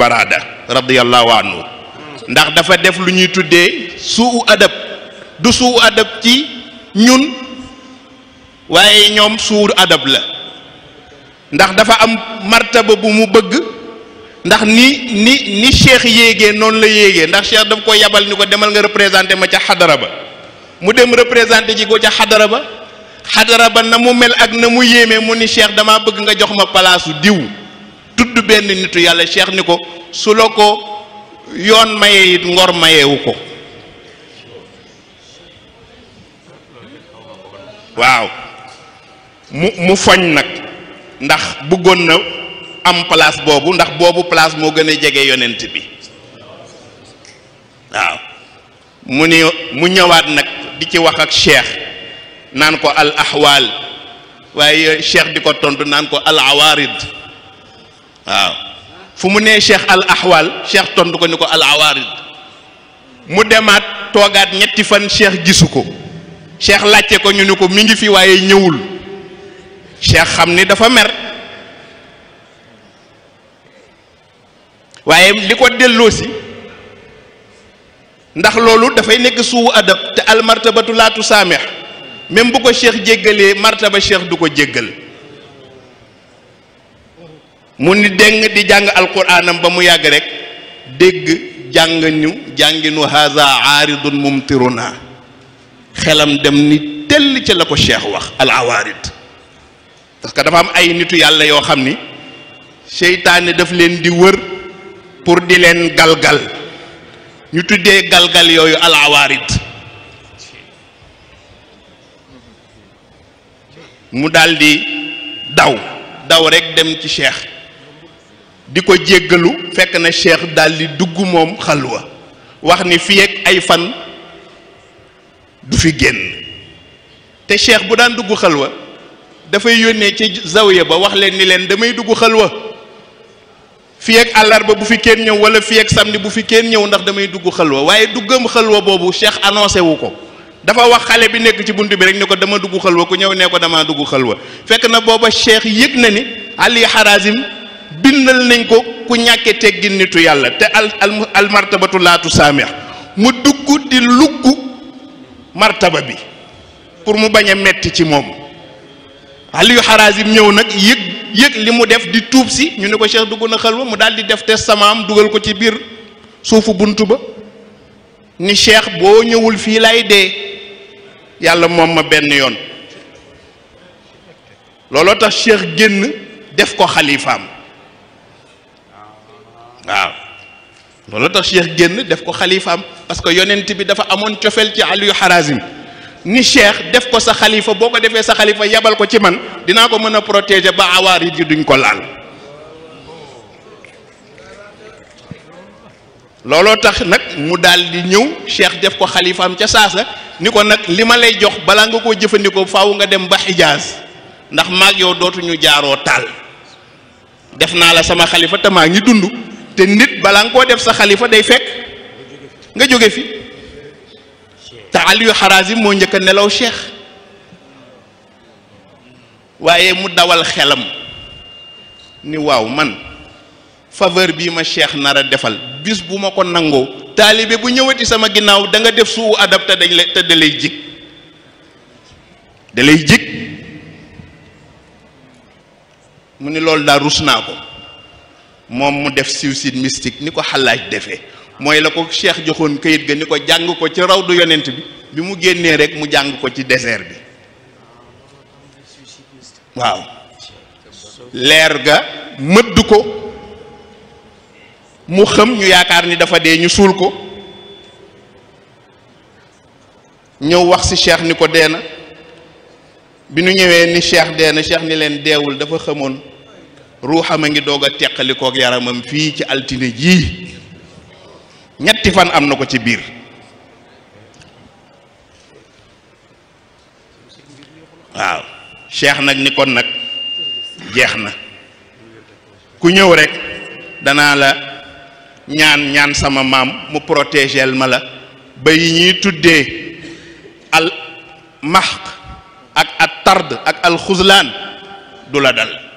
Barada radiyallahu anhu ndax dafa def lu ñuy tuddee suu adab du suu adab ci ñun waaye ñoom suu adab la ndax dafa am martaba bu mu bëgg ndax ni cheikh yéegee noonu la yéegee ndax cheikh daf ko yabal ni ko demal nga représenté ma ca xadara ba mu dem représenté ji ko ca xadara ba na mu mel ak na mu yéeme mu ni cheikh dama bëgg nga jox ma palaasu diw tudd benn nitu yàlla cheikh ni ko su la ko yoon mayee it ngor mayeewu ko waaw mu foñ nag ndax bëggoon na am place boobu ndax boobu place moo gën a jege yonent bi waaw mu ñëwaat nag di ci wax ak cheikh naan ko al ahwal waaye cheikh di ko tontu naan ko al awarid waaw fu mu nee cheikh al ahwal cheikh tontu ko ni ko al awarid mu demaat toogaat ñetti fan cheikh gisu ko cheikh laajte ko ñu ni ko mi ngi fi waaye ñëwul cheikh xam ni dafa mer waaye li ko delloosi ndax loolu dafay nekk suu adab te al martabatu laa tusaamih même bu ko cheikh jéggalee martaba cheikh du ko jéggal mu ni deng di jàng alquraanam ba mu yàgg rek dégg jànginu haza aaridun mumtiruna xelam dem ni tell ci la ko cheikh wax al awaarid parce que dafa am ay nitu yàlla yoo xam ni seytaane daf leen di wër pour di leen galgal ñu tuddee galgal yooyu al awaarid mu daldi daw rek dem ci cheikh di ko jéggalu fekk na cheikh daldi dugg moom xalwa wax ni fii ak ay fan du fi génn te cheikh bu daan dugg xalwa dafay yónnee ci zawiya ba wax leen ni leen damay dugg xalwa fii ak àllarba bu fi kenn ñëw wala fii ak samedi bu fi kenn ñëw ndax damay dugg xalwa waaye duggam xalwa boobu cheikh annoncé wu ko dafa wax xale bi nekk ci bunt bi rek ni ko dama dugg xalwa ku ñëw nee ko dama dugg xalwa fekk na booba cheikh yëg na ni Ali Harazim bindal nañ ko ku ñàkke teggin nitu yàlla te al martabatu laa tusaamih mu dugg di lugg martaba bi pour mu bañ a metti ci moom Ali Harazim ñëw nag yëg li mu def di tuub si ñu ne ko cheikh dugg na xalwa mu daal di def testament am dugal ko ci biir suufu bunt ba ni cheikh boo ñëwul fii lay dee yàlla moom ma benn yoon looloo tax cheikh génn def ko xalifaam waaw looloo tax cheikh génn def ko xalifaam parce que yonent bi dafa amoon cofeel ci Aliyu Harazim ni cheikh def ko sa xalifa boo ko defee sa xalifa yabal ko ci man dinaa ko mën a protéger ba awaarid yi duñ ko laal looloo tax nag mu daal di ñëw cheikh def ko xalifaam ca saasa ni ko nag li ma lay jox balaa nga koo jëfandikoo faaw nga dem ba xijaas ndax maag yow dootuñu jaaroo taal def naa la sama xalifa te maa ngi dund te nit balaa nga koo def sa xalifa day fekk nga jóge fi te Aliyu Harazim moo njëkk a nelaw cheikh waaye mu dawal xelam ni waaw man faveur bii ma cheikh nar a defal bis bu ma ko nangoo taalibe bu ñëwati sama ginnaaw da nga def suu adab te da lay jig mu ni loolu daal rus naa ko moom mu def suicide mystique ni ko Xallaaj defee mooy la ko cheikh joxoon kayit ga ni ko jàng ko ci rawdu yonent bi mu génnee rek mu jàng ko ci désert bi waaw leer ga mëdd ko mu xam ñu yaakaar ni dafa dee ñu suul ko ñëw wax ci cheikh ni ko dee na bi nu ñëwee ni cheikh dee na cheikh ni leen deewul dafa xamoon ruuxam a ngi doog a teqalikook yaramam fii ci altine jii ñetti fan am na ko ci biir waaw cheikh nag ni kon nag jeex na ku ñëw rek danaa la ñaan sama maam mu protégeel ma la ba yi ñuy tuddee al mahq ak at tard ak al xuzlaan du la dal